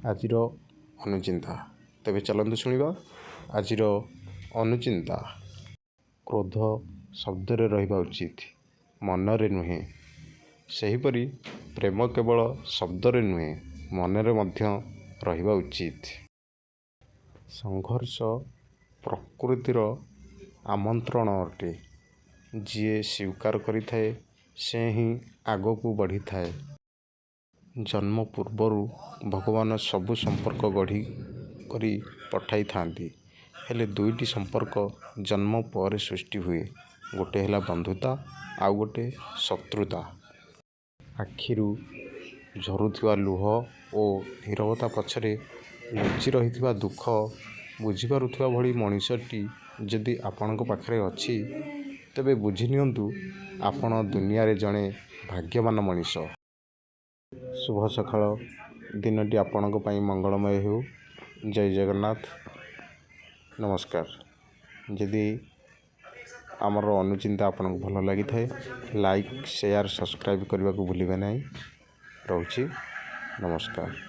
ଆଜିର ଅନୁଚିନ୍ତା। ତେବେ ଚାଲନ୍ତୁ ଶୁଣିବା ଆଜିର ଅନୁଚିନ୍ତା। କ୍ରୋଧ ଶବ୍ଦରେ ରହିବା ଉଚିତ, ମନରେ ନୁହେଁ। ସେହିପରି ପ୍ରେମ କେବଳ ଶବ୍ଦରେ ନୁହେଁ, ମନରେ ମଧ୍ୟ ରହିବା ଉଚିତ। ସଂଘର୍ଷ ପ୍ରକୃତିର ଆମନ୍ତ୍ରଣ ଅଟେ। ଯିଏ ସ୍ୱୀକାର କରିଥାଏ, ସେ ହିଁ ଆଗକୁ ବଢ଼ିଥାଏ। ଜନ୍ମ ପୂର୍ବରୁ ଭଗବାନ ସବୁ ସମ୍ପର୍କ ଗଢ଼ି କରି ପଠାଇଥାନ୍ତି। ହେଲେ ଦୁଇଟି ସମ୍ପର୍କ ଜନ୍ମ ପରେ ସୃଷ୍ଟି ହୁଏ। ଗୋଟେ ହେଲା ବନ୍ଧୁତା, ଆଉ ଗୋଟେ ଶତ୍ରୁତା। ଆଖିରୁ ଝରୁଥିବା ଲୁହ ଓ ନୀରବତା ପଛରେ ଲୁଚି ରହିଥିବା ଦୁଃଖ ବୁଝିପାରୁଥିବା ଭଳି ମଣିଷଟି ଯଦି ଆପଣଙ୍କ ପାଖରେ ଅଛି, ତେବେ ବୁଝିନିଅନ୍ତୁ ଆପଣ ଦୁନିଆରେ ଜଣେ ଭାଗ୍ୟବାନ ମଣିଷ। ଶୁଭ ସକାଳ। ଦିନଟି ଆପଣଙ୍କ ପାଇଁ ମଙ୍ଗଳମୟ ହେଉ। ଜୟ ଜଗନ୍ନାଥ। ନମସ୍କାର। ଯଦି ଆମର ଅନୁଚିନ୍ତା ଆପଣଙ୍କୁ ଭଲ ଲାଗିଥାଏ, ଲାଇକ୍, ସେୟାର, ସବସ୍କ୍ରାଇବ୍ କରିବାକୁ ଭୁଲିବେ ନାହିଁ। ରହୁଛି, ନମସ୍କାର।